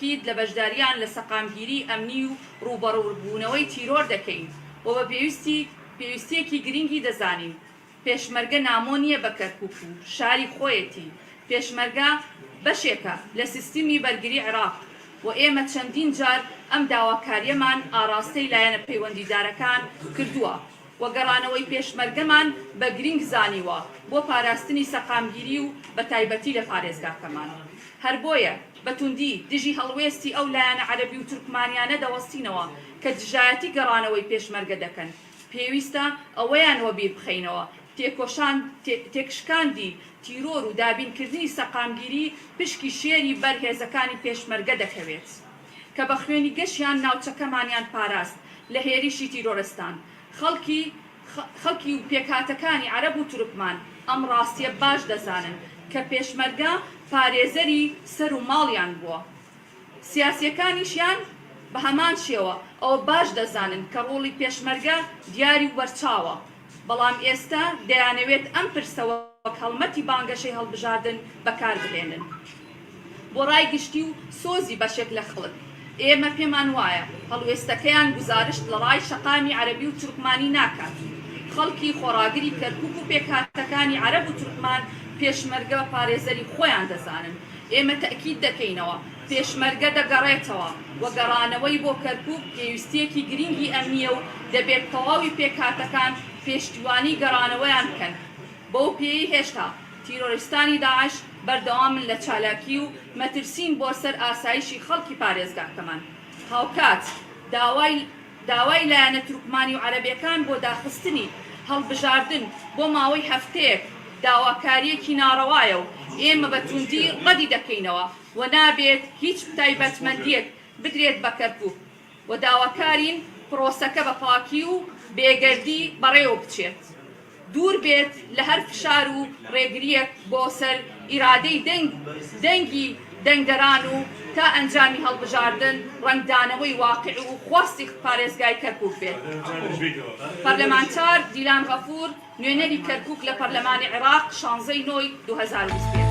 تەئکید لە بەشدارییان لە سەقامگیریی ئەمنی و ڕووبەڕووبوونەوەی تیرۆر دەکەین و بە پێویستی پێویستییەکی گرینگی دەزانین. پێشمەرگە نامۆ نییە بە کەرکوک و شاری خۆیەتی، پێشمەرگە بەشێکە لە سیستمی بەرگری عێراق و ئێمە چەندین جار ئەم داواکارییەمان ئاڕاستەی لایەنە پەیوەندیدارەکان کردووە و گەڕانەوەی پێشمەرگەمان بە گرینگ زانیوە بۆ پاراستنی سەقامگیری و بەتایبەتی لە پارێزگاکەمان. هەر بۆیە بە توندی دژی هەڵوێستی ئەو لایەنە عەرەبی و تورکمانیانە دەوەستینەوە کە دژایەتی گەڕانەوەی پێشمەرگە دەکەن. پێویستە ئەوەیان وەبیر بخەینەوە تێکۆشان تێکشکاندی تیرۆر و دابینکردنی سەقامگیری پشکی شێری بەر هێزەکانی پێشمەرگە دەکەوێت کە بە خوێنی گەشیان ناوچەکەمانیان پاراست لە هێریشی تیرۆرستان. خەڵکی خەڵکی و پێکهاتەکانی عەرەب و تورکمان ئەم ڕاستیە باش دەزانن کە پێشمەرگە پارێزەری سەر و ماڵیان بووە. سیاسیەکانیشیان بە هەمان شێوە ئەوە باش دەزانن کە ڕۆڵی پێشمەرگە دیاری و بەرچاوە، بەڵام ئێستا دەیانەوێت ئەم پرسە وەک هەڵمەتی بانگەشەی هەڵبژاردن بەکار بهێنن بۆ ڕای گشتی و سۆزی بەشێک لە خەڵک. ئێمە پێمان وایە هەڵوێستەکەیان گوزارشت لە ڕای شەقامی عەرەبی و تورکمانی ناکات و خەڵکی خۆڕاگری کەرکوک و پێکهاتەکانی عەرەب و تورکمان پێشمەرگە بە پارێزەری خۆیان دەزانن. ئێمە تەئکید دەکەینەوە پێشمەرگە دەگەڕێتەوە و گەڕانەوەی بۆ کەرکوک پێویستییەکی گرنگی ئەمنییە و دەبێت تەواوی پێکهاتەکان پێشتیوانی گەڕانەوەیان بکەن بەو پێیەی هێشتا تیرۆریستانی داعش بەردەوامن لە چالاکی و مەترسین بۆ سەر ئاسایشی خەڵکی پارێزگاکەمان. هاوکات داوای داوای لایەنە تورکمانی و عەرەبیەکان بۆ داخستنی هەڵبژاردن بۆ ماوەی هەفتەیەک داواکارییەکی ناڕەوایە و ئێمە بە توندی ڕەدی دەکەینەوە و نابێت هیچ تایبەتمەندییەک بدرێت بە کەرکوک و داواکارین پرۆسەکە بە پاکی و بێگەردی بەڕێوە بچێت. دوور بێت لە هەر فشار و ڕێگرییەک بۆ سەر ئیرادەی دەنگ دەنگی دەنگدەران و تا ئەنجامی هەڵبژاردن ڕەنگدانەوەی واقیع و خواستی پارێزگای کەرکوک بێت. پەرلەمانتار دیلان غەفور نوێنەری کەرکوک لە پەرلەمانی عێراق شانزەی نۆی 2025.